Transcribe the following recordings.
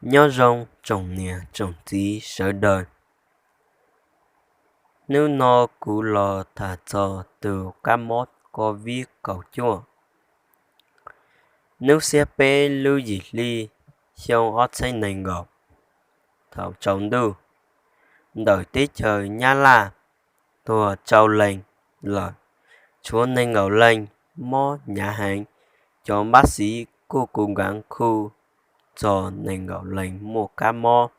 Nyob zoo tsoom niam tsoom txiv sawv daws. Hnub no kuv los tham txog tus kab mob COVID kaum cuaj. Hnub xiab peb lub yim hli xyoo ob txhiab nees nkaum, thaum tsaus ntuj, ntawm teb chaws Nyab Laj tuag rau leeg lawm, tshuav nees nkaum leeg mob hnyav heev. Cov npab xiv kuj kub nkaav khuj txog nees nkaum leeg muaj kab mob.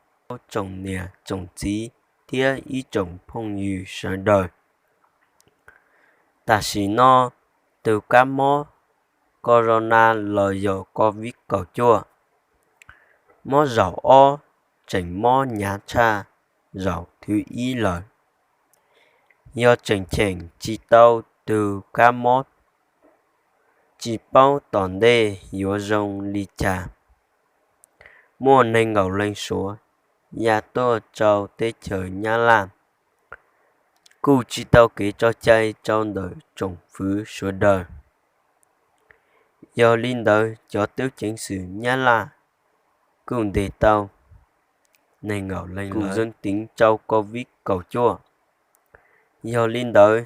Tsoom niam tsoom txiv thiab ib tsoom phooj ywg sawv daws, tam sim no tus kab mob corona los yog COVID kaum cuaj, mob zaum ob tseem mob hnyav tshaj zaum thib ib lawm. Yog tseem cheem tsis tau tus kab mob, tsis paub tom ntej yuav zoo li cas. Muaj nees nkaum leeg Suav ya tuaj rau teb chaws Nyab Laj, kuj tsis tau kev tso cai rau ntawm tsoom fwv sawv daws. Yog li ntawd cov tub ceev xwm Nyab Laj kuj ntes tau nees nkaum leeg kuj zoo teev rau COVID kaum cuaj. Yog li ntawd,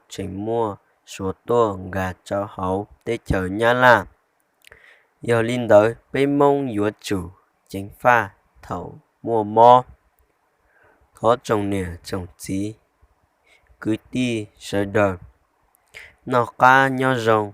tseem muaj Suav tuaj nkag rau hauv teb chaws Nyab Laj. Yog li ntawd peb Hmoob yuav tsum ceev faj thaum muaj mob. Thov tsoom niam tsoom txiv kwv tij sawv daws noj qab nyob zoo.